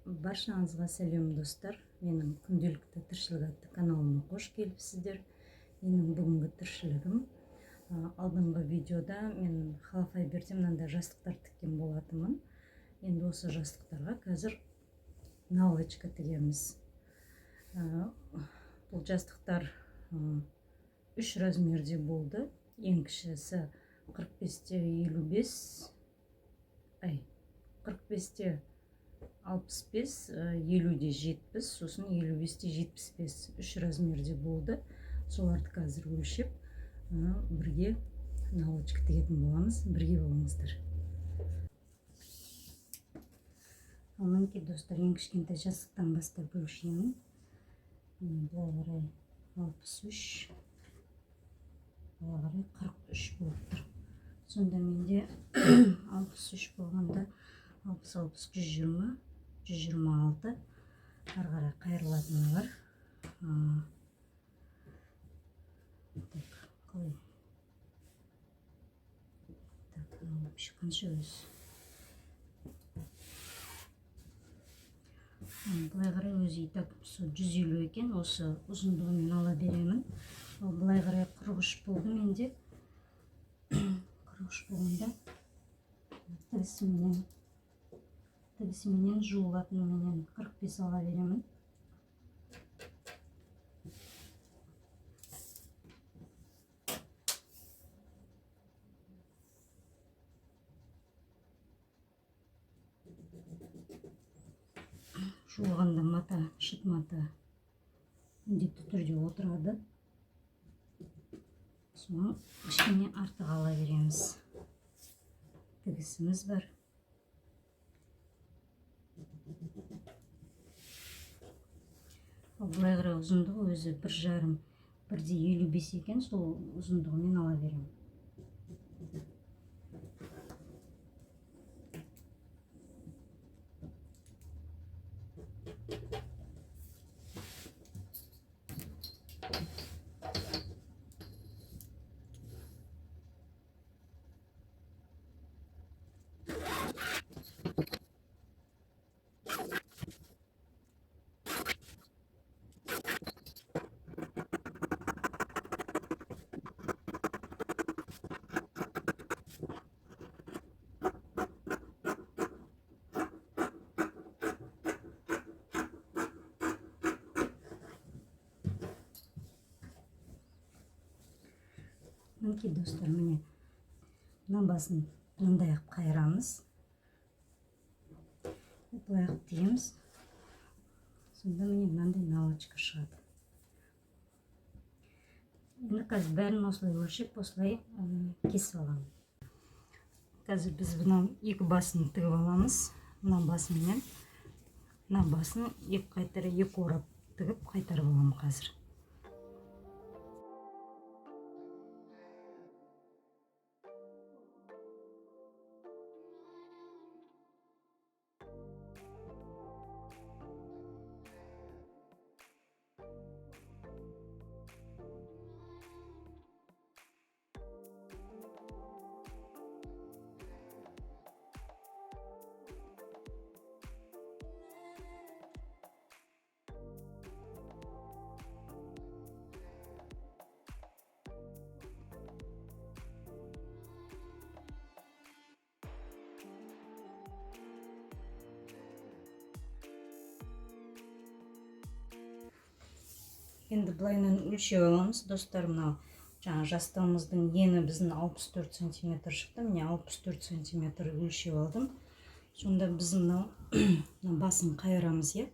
Баршаңызға сәлем, достар! Менің «Күнделікті тіршілік» атты каналыма қош келіпсіздер. Менің бүгінгі тіршілігім: алдыңғы видеода мен Холофайберде мынандай жастықтар тіккен болатынмын. Енді осы жастықтарға қазір наволочка тігеміз. Бұл жастықтар үш размерде болды. Ең кішісі 45-те 55, ай, 45-те 65, 50-де 70, сосын 55-те 75, үш размерде болды. Соларды қазір өлшеп, бірге наволочка тігетін боламыз. Бірге болыңыздар. Ал мінекей, достар, ең кішкентай жастықтан бастап өлшеймін. Былай қарай 63, былай қарай 43 болып тұр. Сонда менде 63 болғанда, 60, 60, 120, 126. Ары қарай қайырылатыны бар. Так, қалай? Так, мынау вообще қанша өзі? Былай қарай өзі и так сол 150 екен, осы ұзындығымен ала беремін. Ал былай қарай 43 болды менде. 43 болғанда, тігісіменен, жуылатыныменен 45 ала беремін. Жуылғанда мата, шыт мата міндетті түрде отырады, соны кішкене артық ала береміз, тігісіміз бар. Ал былай қарай ұзындығы өзі 1,5, 1,55 екен, сол ұзындығымен ала беремін. Мінекей, достар, міне, мына басын мынандай қылып қайырамыз, былай қылып тігеміз. Сонда міне, мынандай наволочка шығады. Енді қазір бәрін осылай өлшеп, осылай кесіп аламын. Қазір біз мынау екі басын тігіп аламыз. Мына басыменен мына басын екі қайтара, екі орап тігіп, қайтарып аламын қазір. Енді былайынан өлшеп аламыз, достар. Мынау жаңа жастығымыздың ені біздің 64 сантиметр шықты. Міне, 64 сантиметр өлшеп алдым. Сонда біз мынау мына басын қайырамыз, иә,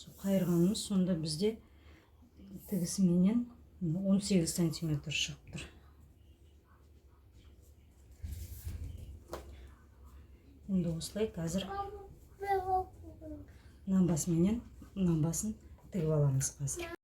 сол қайырғанымыз сонда бізде тігісіменен 18 сантиметр шығып тұр. Енді осылай қазір мына басыменен мына басын тігіп аламыз қазір.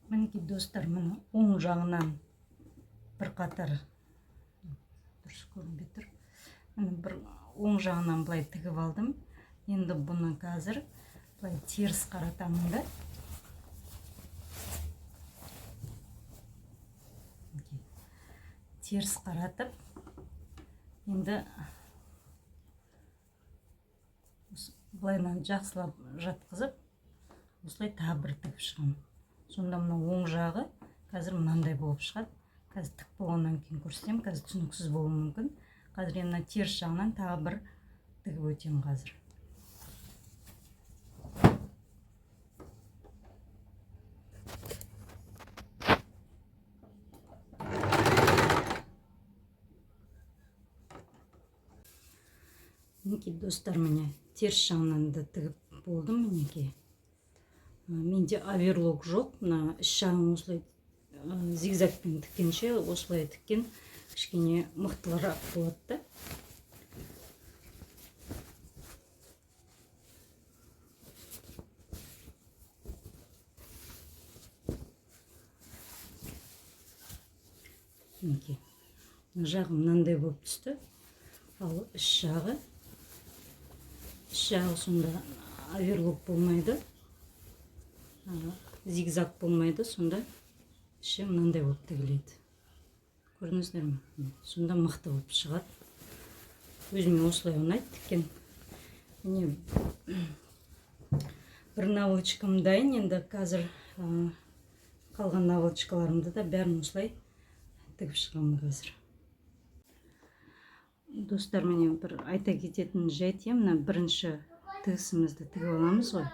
Мінекей, достар, міне, оң жағынан бір қатар, дұрыс көрінбей тұр, міне, бір оң жағынан былай тігіп алдым. Енді бұны қазір былай теріс қаратамын да. Теріс қаратып, енді былайынан жақсылап жатқызып, осылай тағы бір тігіп шығамын. Сонда мына оң жағы қазір мынандай болып шығады. Қазір тік болғаннан кейін көрсетемін, қазір түсініксіз болуы мүмкін. Қазір енді мына теріс жағынан тағы бір тігіп өтемін қазір. Мінекей достар, міне теріс жағынан да тігіп болдым. Мінекей менде оверлок жоқ, мына іш жағын осылай зигзагпен тіккенше осылай тіккен кішкене мықтылырақ болады да. Мінекей мына жағы мынандай болып түсті, ал іш жағы сонда оверлок болмайды, зигзаг болмайды, сонда іші мынандай болып тігіледі. Көрдіңіздер ме? Сонда мықты болып шығады. Өзіме осылай ұнайды тіккен. Міне бір наволочкам дайын. Енді қазір қалған наволочкаларымды да бәрін осылай тігіп шығамын қазір. Достар, міне бір айта кететін жайт, иә, мына бірінші тігісімізді тігіп аламыз ғой.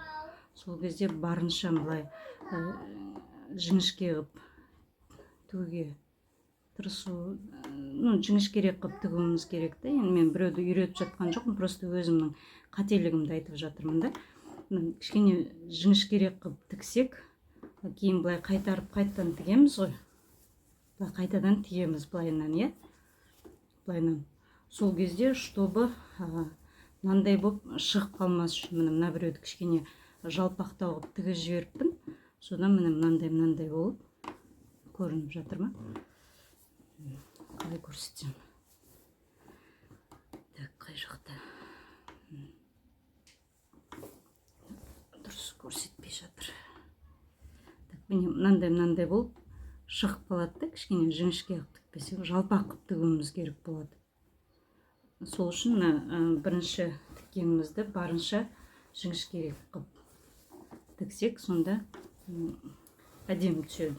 Сол кезде барынша былай жіңішке қылып тігуге тырысу, ну, жіңішкерек қылып тігуіміз керек та. Енді мен біреуді үйретіп жатқан жоқпын, просто өзімнің қателігімді айтып жатырмын да. Мына кішкене жіңішкерек қылып тіксек, кейін былай қайтарып қайтадан тігеміз ғой. Былай қайтадан тігеміз былайынан, иә? Былайынан. Сол кезде, чтобы мынандай болып шығып қалмас үшін, міне мына біреуді кішкене жалпақтау қылып тігіп жіберіппін. Содан міне мынандай мынандай болып көрініп жатыр ма? Қалай көрсетсем? Так, қай жақта? Дұрыс көрсетпей жатыр. Так, міне мынандай мынандай болып шығып қалады да, кішкене жіңішке қылып тікпесек, жалпақ қылып тігуіміз керек болады. Сол үшін мына бірінші тіккенімізді барынша жіңішкерек қылып тіксек, сонда әдемі түседі.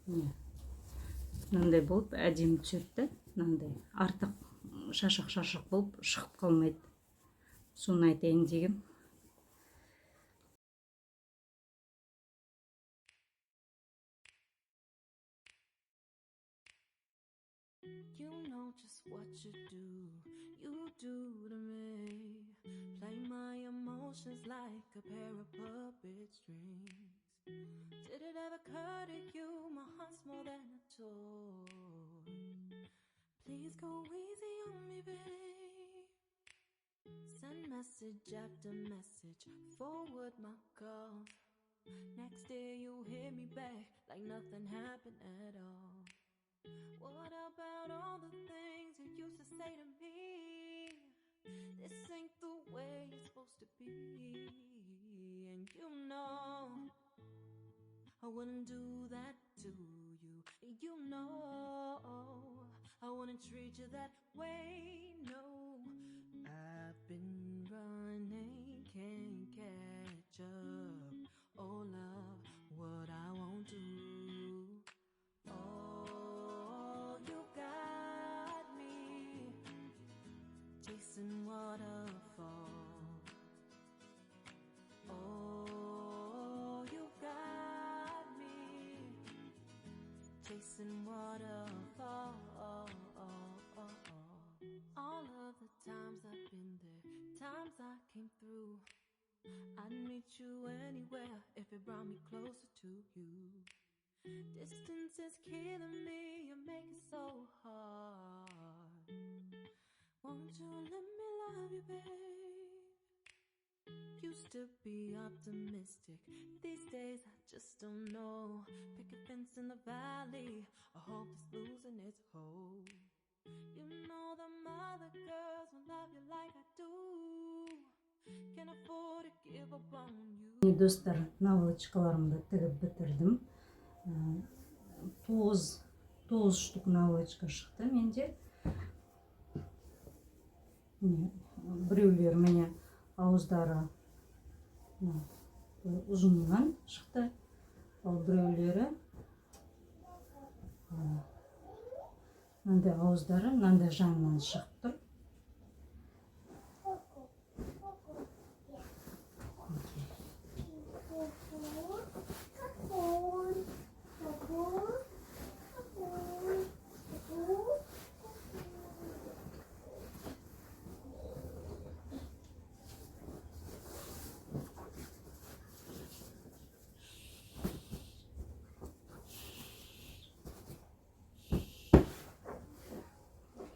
Міне мынандай болып әдемі түседі да, мынандай артық шашақ шашақ болып шығып қалмайды. Соны айтайын дегем. You know just what you do to me. Play my emotions like a pair of puppet strings. Did it ever occur to you my heart's more than a toy? Please go easy on me, babe. Send message after message, forward my calls. Next day you hit me back like nothing happened at all. What about all the things you used to say to me? This ain't the way it's supposed to be. And you know I wouldn't do that to you. You know I wouldn't treat you that way, no. I've been running, can't catch up. Oh love, what I won't do. Oh, you got me chasing waterfall. Oh, you got me chasing waterfall. All of the times I've been there, times I came through. I'd meet you anywhere if it brought me closer to you. Distance is killing me, you make it so hard. Won't you let me love you, babe? Used to be optimistic, these days I just don't know. Pick a fence in the valley, I hope it's losing its hold. You know the mother girls will love you like I do. Can't afford to give up on you. Міне, достар, наволочкаларымды тігіп бітірдім. 9 штук наволочка шықты менде. Міне, біреулері, міне, ауыздары мына былай ұзыннан шықты, ал біреулері мынандай ауыздары мынандай жағынан шығып тұр. Мінекей.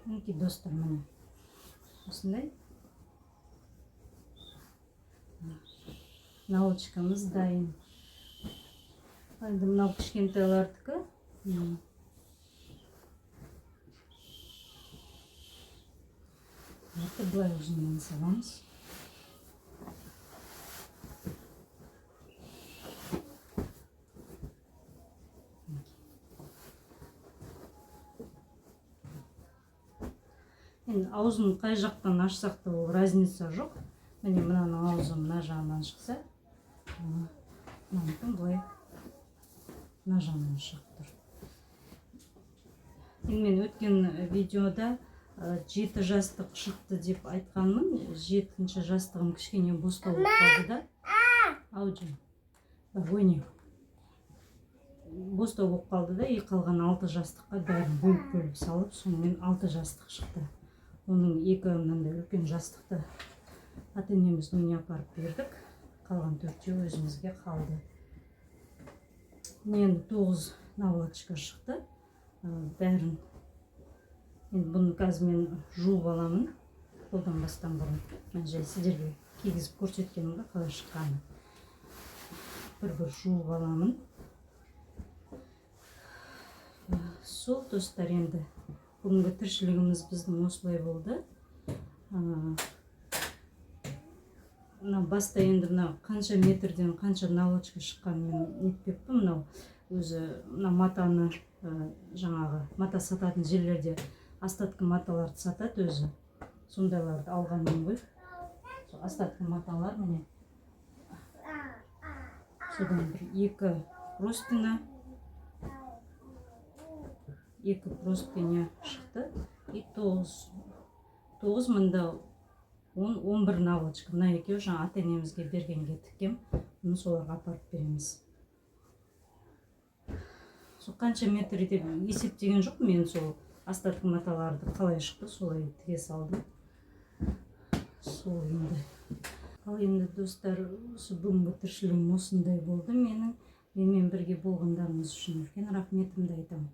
Мінекей, достар, міне, осындай наволочкамыз дайын. Ал енді мынау кішкентайлардікі. Бұларды былай ұзыннан саламыз. Мінекей. Енді аузын қай жақтан ашсақ та, ол разница жоқ. Міне, мынаның аузы мына жағынан шықса, мынанікі былай мына жағынан шығып тұр. Енді мен өткен видеода 7 жастық шықты деп айтқанмын. 7-ші жастығым кішкене бостау болып қалды да. Аудио. Бар, ойнай. Бостау болып қалды да, и қалған 6 жастыққа бәрін бөліп-бөліп салып, сонымен 6 жастық шықты. Оның 2 мынандай үлкен жастықты ата енеміздің үйіне апарып бердік. Қалған 4-еуі өзімізге қалды. Міне, енді 9 наволочка шықты. Бәрін. Енді бұны қазір мен жуып аламын. Қолданбастан бұрын. Мен жай сіздерге кигізіп көрсеткенім ғой, қалай шыққанын. Бір-бір жуып аламын. Сол, достар, енді бүгінгі тіршілігіміз біздің осылай болды. Мына баста енді мына қанша метрден қанша наволочка шыққанын мен нетпеппін. Мынау өзі мына матаны, жаңағы мата сататын жерлерде остатка маталарды сатады өзі. Сондайларды алғанмын ғой. Сол остатка маталар, міне. Содан бір 2 простыня, 2 простыня шықты. И 9 мында 10, 11 наволочка. Мына екеуі жаңа ата енемізге бергенге тіккем. Бұны соларға апарып береміз. Сол қанша метр деп есептеген жоқпын мен, сол остатка маталарды қалай шықты, солай тіге салдым. Сол енді. Ал енді, достар, осы бүгінгі тіршілігім осындай болды менің. Менімен бірге болғандарыңыз үшін үлкен рахметімді айтамын.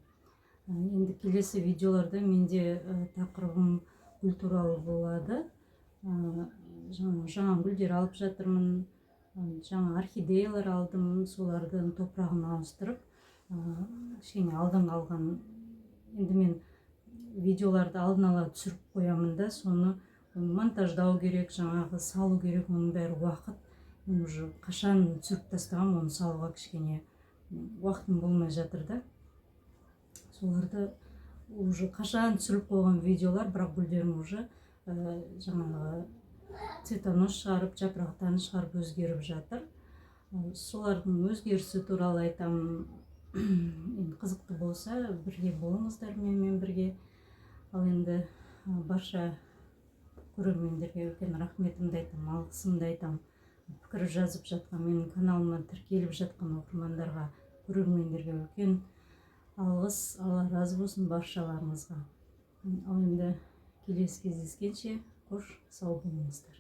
Енді келесі видеоларда менде тақырыбым гүл туралы болады. Жаңа гүлдер алып жатырмын, жаңа орхидеялар алдым, солардың топырағын ауыстырып, кішкене алдын алған. Енді мен видеоларды алдын ала түсіріп қоямын да, соны монтаждау керек, жаңағы салу керек, оның бәрі уақыт. Мен уже қашан түсіріп тастағанмын, оны салуға кішкене уақытым болмай жатыр да. Соларды уже қашан түсіріп қойған видеолар, бірақ гүлдерім уже жаңағы цветонос шығарып, жапырақтарын шығарып өзгеріп жатыр. Солардың өзгерісі туралы айтамын. Енді қызықты болса, бірге болыңыздар менімен бірге. Ал енді барша көрермендерге үлкен рахметімді айтамын, алғысымды айтамын. Пікір жазып жатқан, менің каналыма тіркеліп жатқан оқырмандарға, көрермендерге үлкен алғыс, Алла разы болсын баршаларыңызға. Ал енді келесі кездескенше, қош, сау болыңыздар.